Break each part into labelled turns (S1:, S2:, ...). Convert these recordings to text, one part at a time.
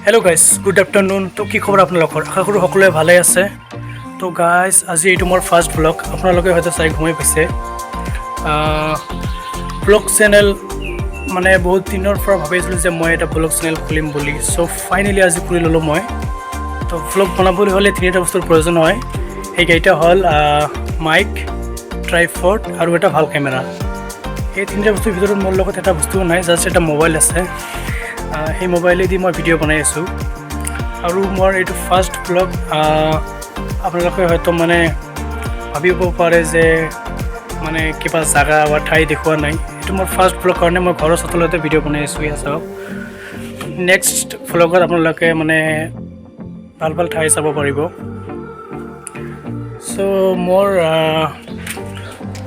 S1: Hello' guys, good afternoon. তো কি খবৰ আপোনালোকৰ? আশা কৰোঁ সকলোৱে ভালে আছে। তো গাইজ, আজি এইটো মোৰ ফাৰ্ষ্ট ভ্লগ। আপোনালোকে হয়তো চাই গমেই পাইছে। ভ্লগ চেনেল মানে বহুত দিনৰ পৰা ভাবি আছিলোঁ যে মই এটা ভ্লগ চেনেল খুলিম বুলি। চ' ফাইনেলি আজি খুলি ল'লোঁ মই। তো ভ্লগ বনাবলৈ হ'লে তিনিটা বস্তুৰ প্ৰয়োজন হয়। সেইকেইটা হ'ল মাইক, ট্ৰাইপড আৰু এটা ভাল কেমেৰা। এই তিনিটা বস্তুৰ ভিতৰত মোৰ লগত এটা বস্তুও নাই, জাষ্ট এটা মোবাইল আছে। সেই মোবাইলেদি মই ভিডিঅ' বনাই আছোঁ আৰু মোৰ এইটো ফাৰ্ষ্ট ভ্লগ। আপোনালোকে হয়তো মানে ভাবিব পাৰে যে মানে কিবা জাগা বা ঠাই দেখুওৱা নাই। এইটো মোৰ ফাৰ্ষ্ট ভ্লগ কাৰণে মই ঘৰৰ চোতালতে ভিডিঅ' বনাই আছোঁ। ইয়াত চাওক, নেক্সট ভ্লগত আপোনালোকে মানে ভাল ভাল ঠাই চাব পাৰিব। চ' মোৰ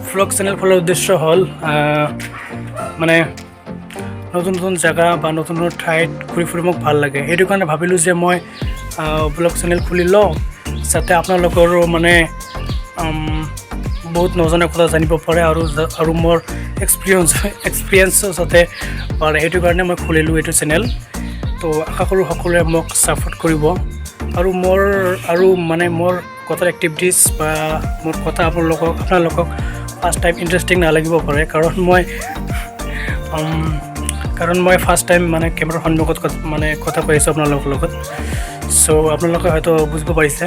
S1: ভ্লগ চেনেল খোলাৰ উদ্দেশ্য হ'ল মানে নতুন নতুন জেগা বা নতুন নতুন ঠাইত ঘূৰি ফুৰি মোক ভাল লাগে। সেইটো কাৰণে ভাবিলোঁ যে মই ভ্লগ চেনেল খুলি লওঁ, যাতে আপোনালোকৰো মানে বহুত নজনা কথা জানিব পাৰে আৰু মোৰ এক্সপিৰিয়েঞ্চো যাতে বাঢ়ে। সেইটো কাৰণে মই খুলিলোঁ এইটো চেনেল। তো আশা কৰোঁ সকলোৱে মোক ছাপোৰ্ট কৰিব আৰু মানে মোৰ কথাৰ এক্টিভিটিছ বা মোৰ কথা আপোনালোকক ফাৰ্ষ্ট টাইম ইণ্টাৰেষ্টিং নালাগিব পাৰে, কাৰণ মই ফাৰ্ষ্ট টাইম মানে কেমেৰাৰ সন্মুখত মানে কথা কৈ আছোঁ আপোনালোকৰ লগত। চ' আপোনালোকে হয়তো বুজিব পাৰিছে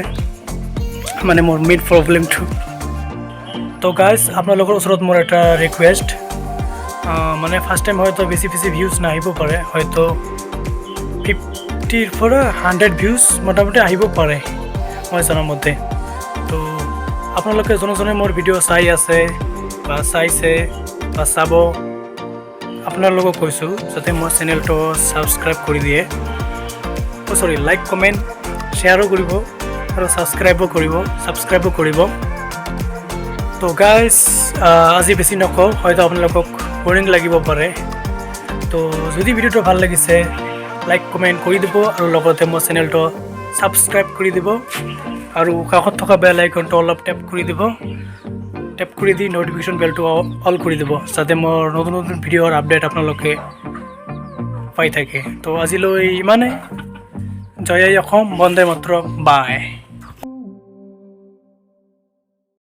S1: মানে মোৰ মেইন প্ৰব্লেমটো। তো গাইজ, আপোনালোকৰ ওচৰত মোৰ এটা ৰিকুৱেষ্ট। মানে ফাৰ্ষ্ট টাইম হয়তো বেছি বেছি ভিউজ নাহিব পাৰে, হয়তো 50ৰ পৰা 100 ভিউজ মোটামুটি আহিব পাৰে মই জনামতে। তো আপোনালোকে যোনে যোনে মোৰ ভিডিঅ' চাই আছে বা চাইছে বা চাব, আপোনালোকক কৈছোঁ যাতে মোৰ চেনেলটো ছাবস্ক্ৰাইব কৰি দিয়ে। অ' চৰি, লাইক, কমেণ্ট, শ্বেয়াৰো কৰিব আৰু ছাবস্ক্ৰাইবো কৰিব। তো গাইজ, আজি বেছি নকওঁ, হয়তো আপোনালোকক বৰিং লাগিব পাৰে। তো যদি ভিডিঅ'টো ভাল লাগিছে, লাইক, কমেণ্ট কৰি দিব আৰু লগতে মোৰ চেনেলটো ছাবস্ক্ৰাইব কৰি দিব আৰু কাষত থকা বেল আইকনটো অলপ টেপ কৰি দিব। টেপ কৰি দি ন'টিফিকেশ্যন বেলটো অল কৰি দিব, যাতে মোৰ নতুন নতুন ভিডিঅ'ৰ আপডেট আপোনালোকে পাই থাকে। তো আজিলৈ ইমানেই। জয় আই অসম, বন্দে মাতৰম, বাই।